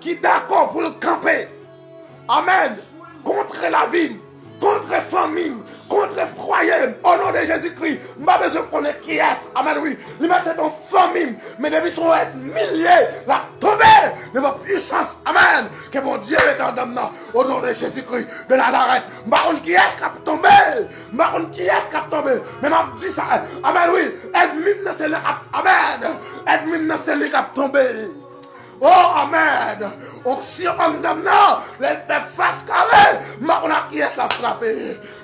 ki dakò pou l kanpe, amèn, kont lavi m, kont fanmi m, kont fwaye m, o non de Jezikri, m pa bezwen konnen kiyès, amèn, wi, li mèt se yon fanmi m, men depi se yon ènmi l ye, l ap tonbe devan pwisans, amèn, ke Bondye mete anndan m nan, o non de Jezikri de Nazarèt. M pa konn kiyès k ap tonbe, m pa konn kiyès k ap tonbe, men m ap di sa, amèn, wi, ènmi m nan se li k ap, amèn, ènmi m nan se li k ap tonbe. O, amèn. Onksyon anndan m nan, lè l fè fas kare, m pa konn ak kiyès l ap frape.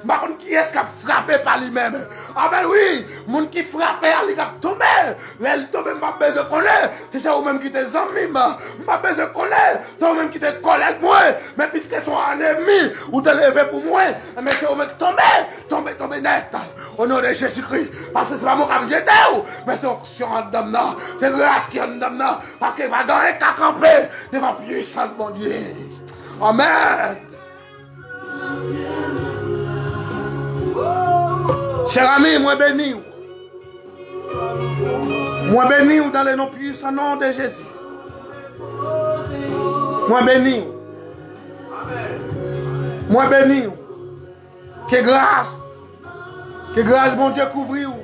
M pa konn kiyès k ap frape pa li menm. Amèn, wi. Moun ki frape a, li k ap tonbe. Lè l tonbe, m p ap bezwen konnen si se ou menm ki te zanmi m. M p ap bezwen konnen si se ou menm ki te kòlèg mwen. Men piske se yon ènmi ou te leve pou mwen, men se ou menm k tonbe, tonbe, tonbe nèt. O non de Jezikri. Paske se pa mwen k ap jete w, men se onksyon anndan m nan. Se gras ki anndan m nan. Paske pa gen anyen k ka kanpe devan pwisans Bondye. Amèn. Chè ami, mwen beni w. Mwen beni w dans le nom puissant nom de Jésus. Mwen beni w. Mwen beni w. Ke gras, ke gras Bondye kouvri w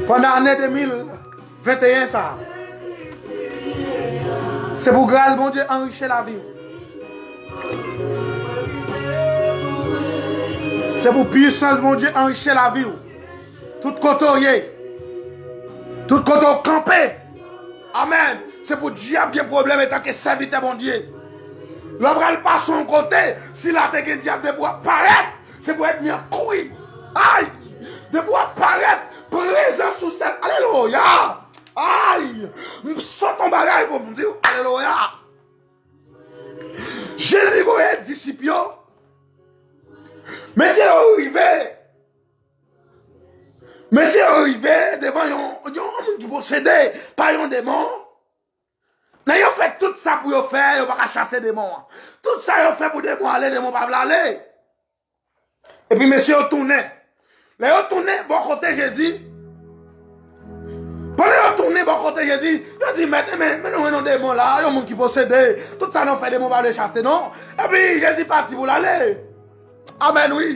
pandan ane de mil venteyen sa a. Se pou gras Bondye anrichi lavi w. Se pou pwisans Bondye anrichi lavi w. Tout kote w ye, tout kote w kanpe. Amèn. Se pou dyab gen pwoblèm antanke sèvitè Bondye. Lè w pral pase yon kote, si la te gen dyab depi w ap parèt, se pou ènmi an kouri. Ay! Depi w ap parèt, prezans ou sèl. Alelouya! Ay! M sot yon bagay pou m di w, alelouya! Jezi voye disip yo. Mesye yo rive. Mesye yo rive devan yon, yon moun ki posede pa yon demon. Nèg yo fè tout sa pou yo fè, yo pa ka chase demon an. Tout sa yo fè pou demon ale, demon pa vle ale. Epi mesye yo tounen. Lè yo tounen bò kote Jezi, pandan yo tounen bò kote Jezi, yo di, Mèt, men, men nou wè yon demon la, yon moun ki posede. Tout sa nou fè, demon pa vle chase, non. Epi Jezi pati pou l ale. Amèn, wi.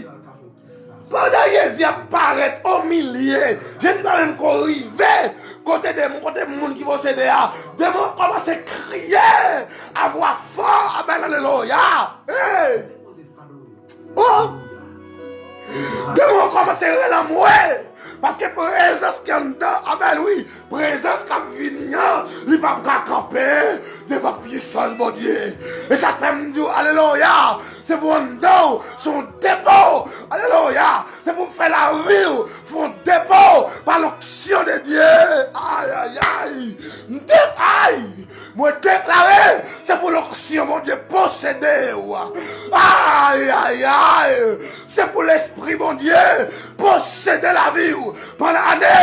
Pandan Jezi ap parèt o milye, Jezi pa menm ko rive kote demon, kote moun ki posede a. Demon kòmanse kriye a vwa fò. Amèn, alelouya. Hey! Oh! Demon kòmanse rele anmwe. Paske prezans ki anndan, amèn, wi. Prezans k ap vini an, li p ap ka kanpe devan pwisans Bondye. E sa k fè m di w, alelouya. Se pou anndan w se yon depo. Alelouya. Se pou fè lavi w fè yon depo pa l'onction de Dieu. Ayayay. M de, ay. Mwen deklare, se pou l'onction Bondye posede w. Ayayay. Se pou Lespri Bondye posede lavi w pandan ane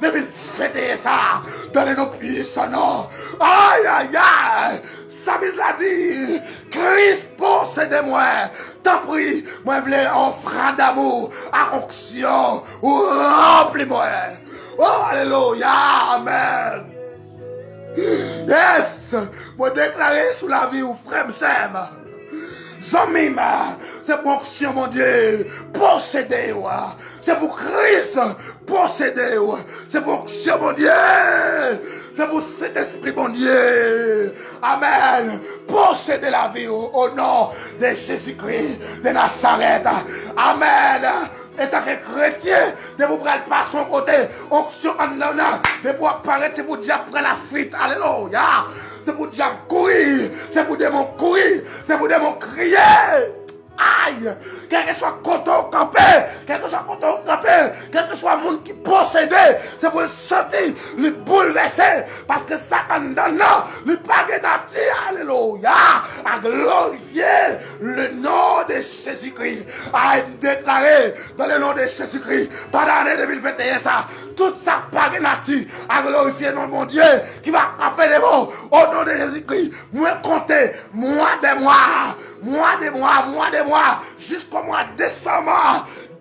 de mil venteyen sa. Dans le nom puissant non. Ayayay. Psalmiste la di, Kris posede mwen. Tanpri, mwen vle yon ofrann damou ak onksyon ou ranpli mwen. Oh, alelouya, amèn. Yes, mwen deklare sou lavi w, frè m, sè m. Zanmi m, se pou onksyon Bondye posede w. Se pou Kris posede w. Se pou onksyon Bondye. Se pou Sentespri Bondye. Amèn. Posede lavi w o non de Jezikri de Nazarèt. Amèn. Antanke kretyen, depi w pral pase yon kote, onksyon anndan w nan, depi w ap parèt, se pou dyab pran lafwit. Alelouya. Se pou dyab kouri. Se pou demon kouri. Se pou demon kriye. Ay! Kèlkeswa kote w kanpe, kèlkeswa kote w kanpe, kèlkeswa moun ki posede, se pou l santi li boulvèse, paske sa k anndan l nan, li pa gen nati, alelouya, a glorifye le non de Jezikri. Ay, m deklare, dans le nom de Jésus-Christ, pandan ane de mil venteyen sa, tout sa k pa gen nati, a glorifye non Bondye, ki va kanpe devan w, o non de Jezikri, mwen konte, mwa dè mwa, mwa de mwa, mwa de mwa, jisko mwa desanm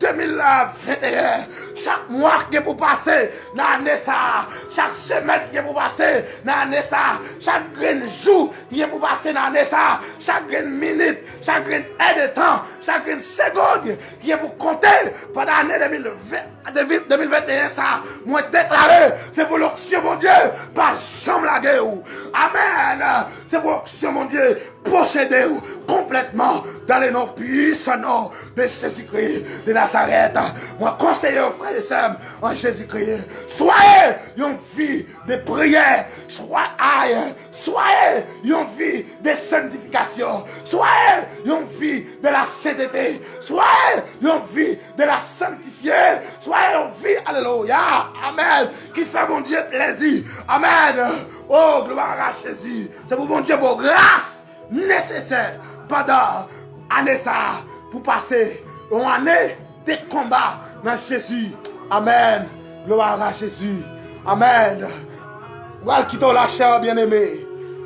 de mil venteyen. Chak mwa ki gen pou pase nan ane sa a, chak semèn ki gen pou pase nan ane sa a, chak grenn jou ki gen pou pase nan ane sa a, chak grenn minit, chak grenn èdtan, chak grenn segonn ki gen pou konte pandan ane de mil ven, de mil, de mil venteyen sa a, mwen deklare, se pou onksyon Bondye pa janm lage w. Amèn. Se pou onksyon Bondye posede w konplètman dans le nom puissant non de Jezikri de Nazarèt. Mwen konseye w, frè e sè m, an Jezikri, swaye yon vi de priyè, swaye, swaye yon vi de sanntifikasyon, swaye yon vi de la sentete, swaye yon vi de la sanntifye, swaye yon vi, alelouya, amèn, ki fè Bondye plezi, amèn. Oh, gloire à Jésus. Se pou Bondye ba w gras nesesè pandan ane sa a pou pase yon ane de konba nan Jezi. Amèn. Gloire à Jésus. Amèn. M pral kite w la, chè byeneme.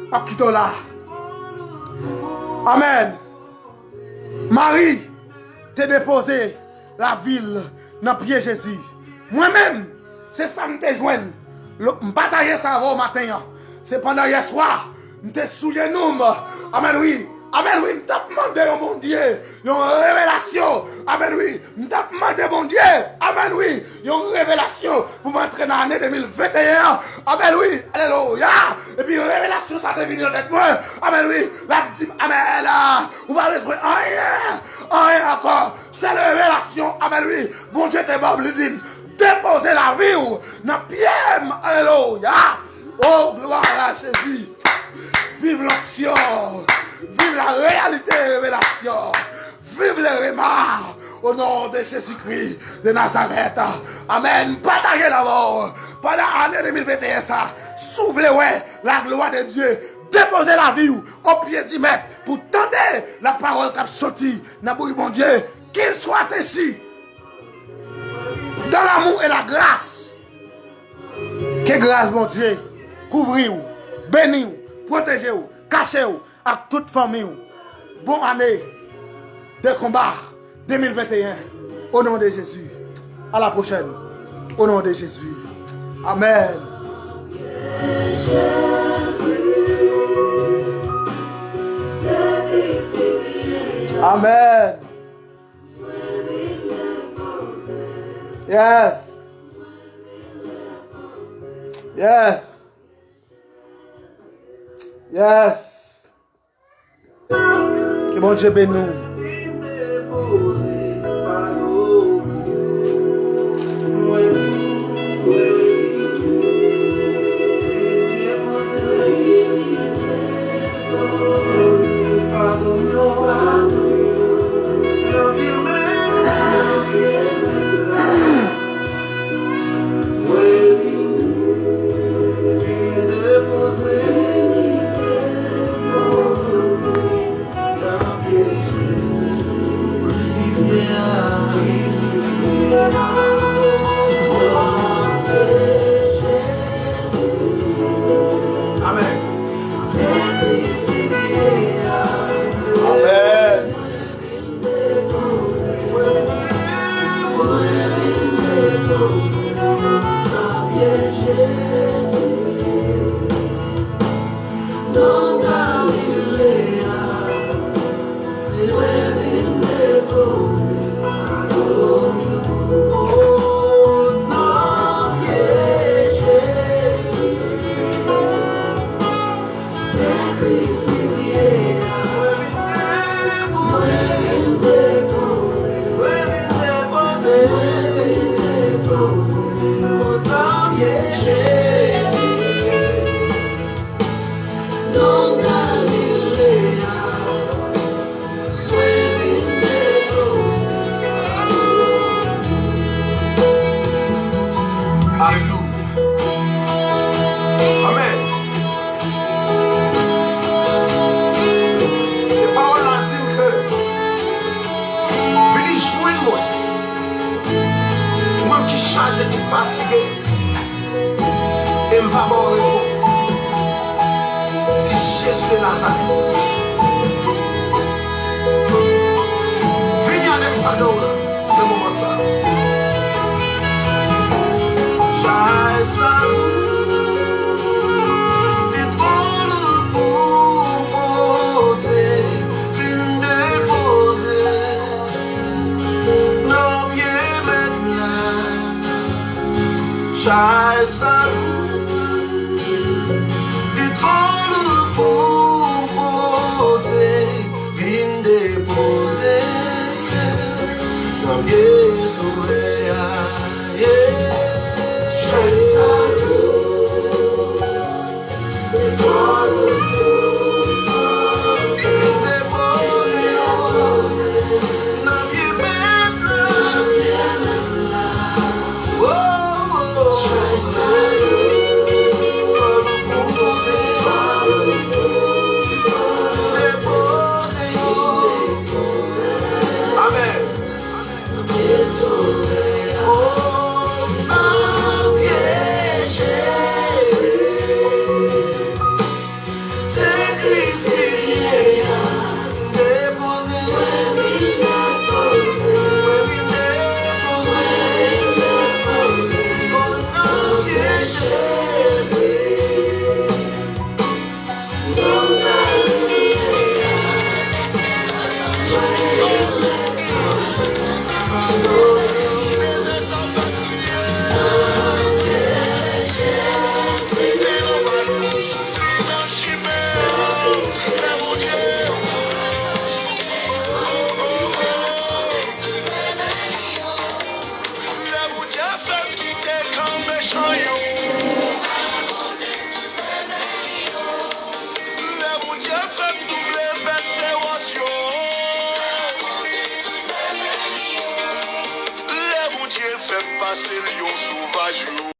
M ap kite w la. Amèn. Mari te depoze lavi l nan pye Jezi. Mwen menm, se sa m te jwenn. Lo-, m pataje sa avè w maten an. Se pandan yèswa, m te sou jenou m. Amèn, wi. Amèn, wi. M t ap mande yon Bondye, yon revelasyon. Amèn, wi. M t ap mande Bondye. Amèn, wi. Yon revelasyon pou m antre nan ane de mil venteyen an. Amèn, wi. Alelouya. Epi revelasyon sa te vini nan tèt mwen. Amèn, wi. L ap di m, amèn. Ou pa bezwen anyen, anyen ankò. Sèl revelasyon, amèn, wi, Bondye te ban m, li di m, depoze lavi w nan pye m, alelouya. Oh, gloire à Jésus. Viv l'onction. Viv la réalité revelasyon. Viv le rhema. Au nom de Jésus-Christ de Nazareth. Amèn. Pataje l avè w. Pandan ane de mil venteyen sa, si w vle wè la gloire de Dieu, depoze lavi w o pye di mèt pou tande lapawòl k ap soti nan bouch Bondye. Qu'il soit ainsi. Dans l'amour et la grâce. Ke gras Bondye kouvri w, beni w, pwoteje w, kache w ak tout fanmi w. Bon ane de konba de mil venteyen. O non de Jezi. A la pwochèn. O non de Jezi. Amèn. Amèn. Yes. Yes. Yes. Ke Bondye beni w. Amèn. Amèn. Alelouya. Amèn. E pawòl la di m ke vini jwenn mwen, ou menm ki chaje, ki fatige, e m va ba w repo, di Jezi de Nazarèt. Vini avèk fado w la nan moman sa. Chay sa li twò lou pou pote, vin depoze nan pye Mèt la. Chay sa li twò lou pou pote, vin depoze nan pye Sovè.